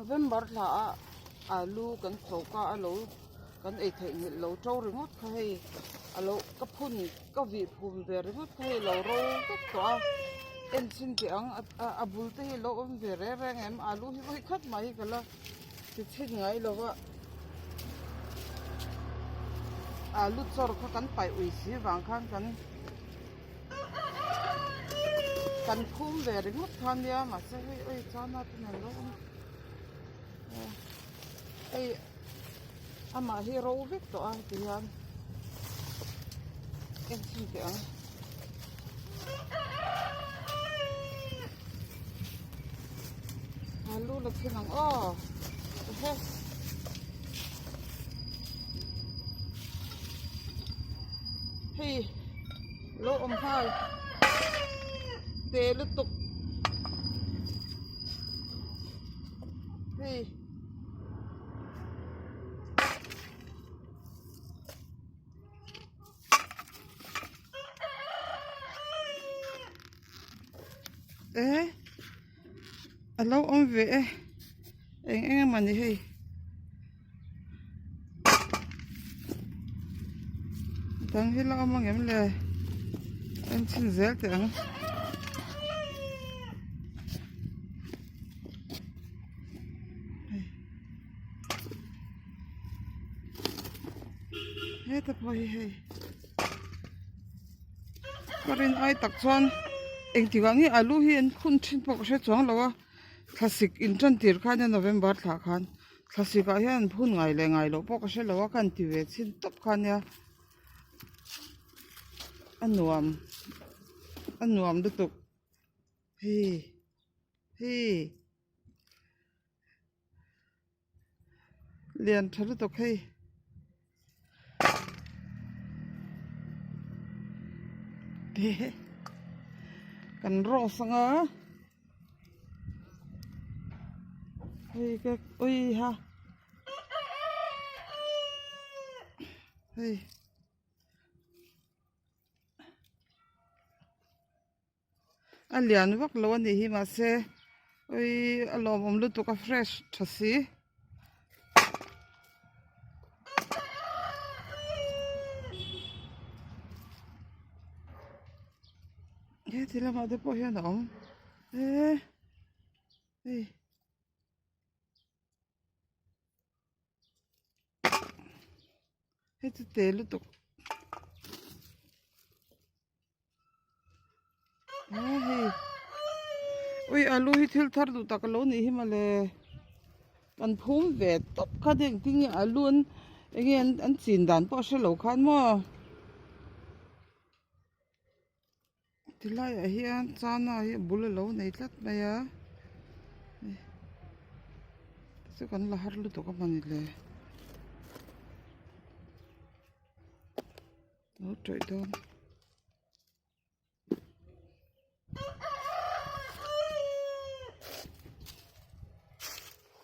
November thla a alu kan pho ka a lo kan ei theih nghilh lo to ringawt kha hei a lo ka phun ka vih phum ve ringawt kha hei lo ro vek tawh a en chhin teh ang a bul te hi a lo awm ve reng reng em alu hi vawi khat mah hi ka la ti chhin ngai lo va alu chawr kha kan paih ui si vang khan kan kan phum ve ringawt kha nia mahse hei awi chana te nen lo awm hei amah hi ro vek tawh a ti hian en chhin teh ang. Alu la chhin ang aw ehe. Hei lo awm nghal te lutuk hei eh a lo awm ve e eng eng emaw ni hei dang hi la awm ang em le en chhin zel teh ang. Heta pawh hi hei ka rin ai tak chuan engtikah nge alu hi an phun thin pawh ka hre chuang lo a thlasik in tan tir khan a November thlah khan thlasik ah hian an phun ngai leh ngai loh pawh ka hre lo a ka han ti ve chhin tawp kha nia a nuam a nuam lutuk hei hei. Lian tha lutuk hei kan rose anga hei ka ui ha hei. A lian vak lo a nih hi mahse awii a lawmawm lutuk a fresh tha si. Heti lamah te pawh hian a awm e hei. Hei chu te lutuk. Hei ui alu hi thil thar duh tak alo nih hi mawle kan phum ve tawp kha te engtin nge alu an enge an chin dan pawh a hre lo khan maw tilaiah hian chana hi a bul alo nei tlat mai a chu kan la har lutuk a mawni le. Lo tawih dawn.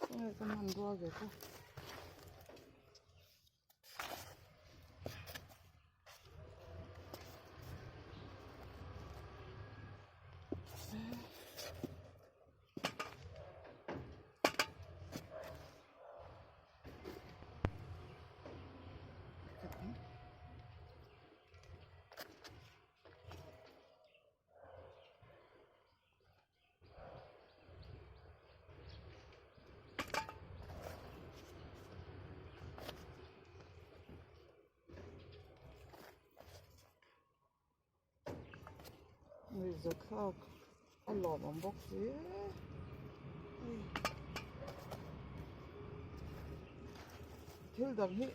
Khawnge ka hmanrua ve kha. Nuihzathlak a lawmawm bawk si hei thil dang hi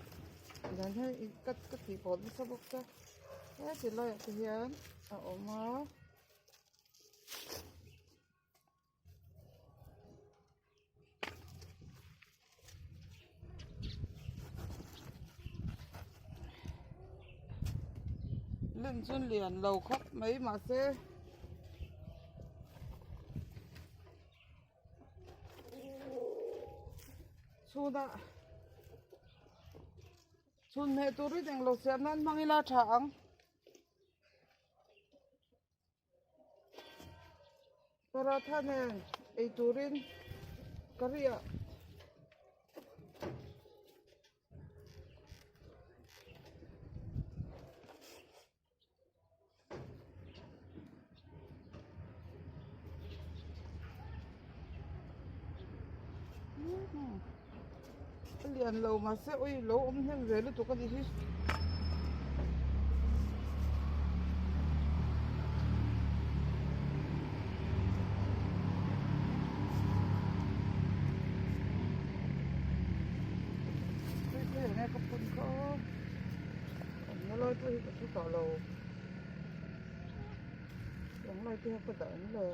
dan hian ka ka tih pawh nasa bawk se heti laiah te hian a awm a. Len chu lian lo khawp mai mahse chhunah chhun hmeh turin englo siam nan hmang ila tha ang. Paratha nen ei turin curry ah. Lian lo mahse ui lo awm hnem ve lutuk a nih hi. Tui khawi ang e ka phun kha aw. Awmna lai pawh hi ka hre tawh lo. Eng lai te hian ka dah em le.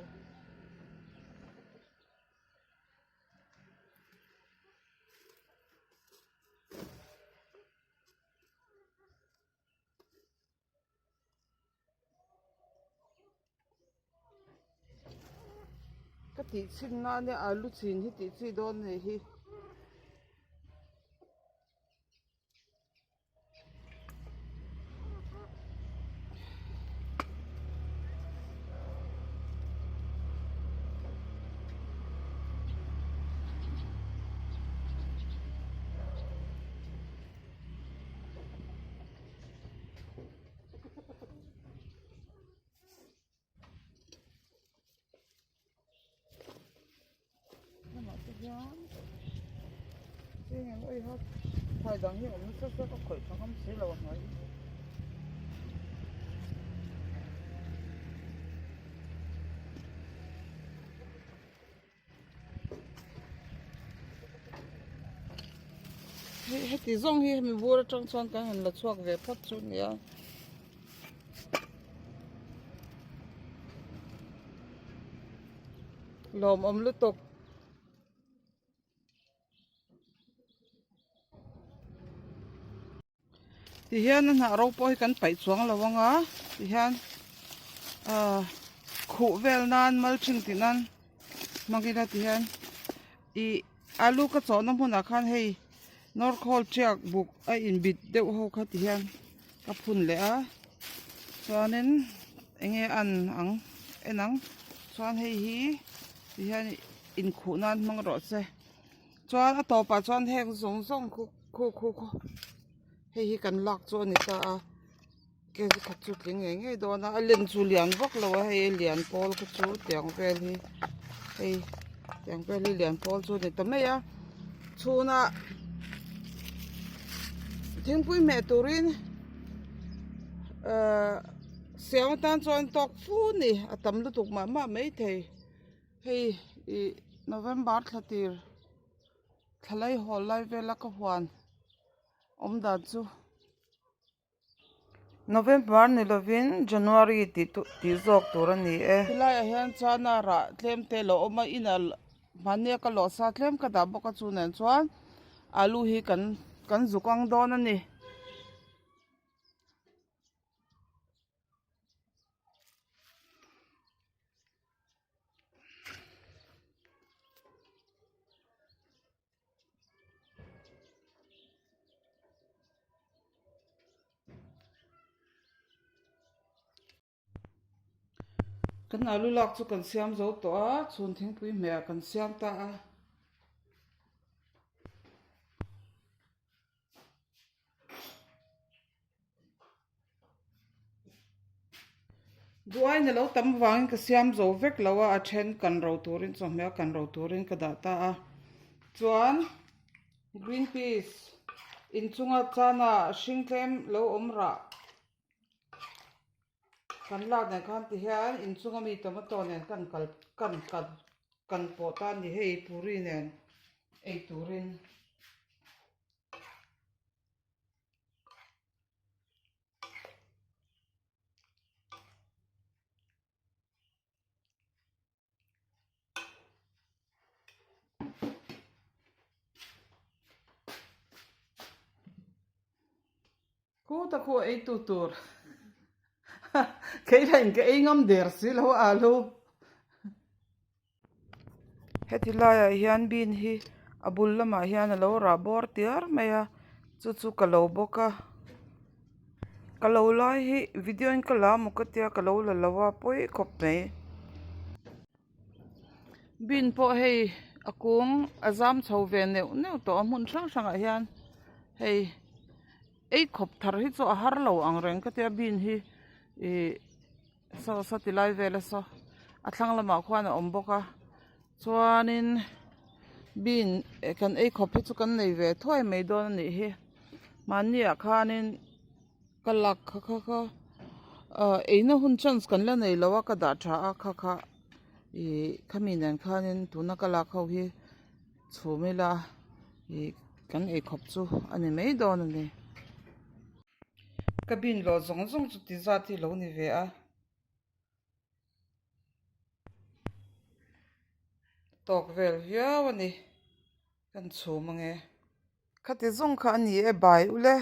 Ka tih chhin na ania alu chin hi tih chi dawn a nih hi. Lamah te hian cheng eng awih a thlai dang hi a awm nasa zawk a khawih tha ngam si lo a hnuai hi. Hei heti zawng hi hemi bur atang chuan kan han la chhuak ve phawt chu nia. Lawmawm lutuk. Tihian a hnah ro pawh hi kan paih chuang lo ang a tihian ahh khuh vel nan mulching tih nan hmang ila tihian ih alu ka chawhna hmunah khan hei nawrkhawl tiak buk a inbit deuh ho kha tihian ka phun leh a chuanin eng nge an ang en ang chuan hei hi tihian inkhuh nan hmang rawh se. Chuan a tawpah chuan heng zawng zawng khu khu khu khu hei hi kan lak chu a ni ta a kg khat chu tling ngei ngei dawn a a len chu lian vak lo a hei lian pawl kha chu tiang vel hi hei tiang vel hi lian pawl chu a ni ta mai a chhunah thingpui hmeh turin ahh siam atan chuan tawk fu a ni a tam lutuk mah mah maithei. Hei ih November thla tir thla lai hawl lai vela ka huan awm dan chu November ni lovin January tih tu tih zawk tur a ni e. Helaiah hian chuan a rah tlem te lo awm a inah mahnia ka lawh sa tlem ka dah bawk a chu nen chuan alu hi kan kan zuk ang dawn a ni. Kan alu lak chu kan siam zo tawh a chhun thingpui hmeh ah kan siam ta a. Duain a lo tam vangin ka siam zo vek lo a, a then kan ro turin chawhmeh a kan ro turin ka dah ta a. Chuan green peas inchunga chana hring tlem lo awm rah kan lak nen khan ti hian inchunga mi tomato nen kan kal kan kan kan pawh ta a ni hei puri nen ei turin. Khuta khu ei tu tur kei lah in ka ei ngam der si lo a alu. Heti laiah hian bean hi a bul lamah hian a lo rah bawr tiar mai a chu chu ka lo bawk a ka lo lai hi video in ka la maw ka tia ka lo la lo a pawi khawp mai bean pawh hei a kung a zam chho ve neuh neuh tawh a hmun hrang hrangah hian hei ei khawp thar hi chu a har lo ang reng ka tia bean hi ihh. Saw saw ti lai vel a saw a thlang lamah khuan a awm bawk a chuanin. Bean kan ei khawp hi chu kan nei ve thuai mai dawn a nih hi mahni ah khanin ka lak kha kha kha ah eina hun chance kan la nei lo a ka dah tha a kha kha ih khami nen khanin tuna ka lak ho hi chhum ila ih kan ei khawp chu a ni mai dawn a ni. Ka bean lawh zawng zawng chu ti zat hi lo ni ve a. Tawk vel viau a ni kan chhum ange. Khati zawng kha a ni e bai ule.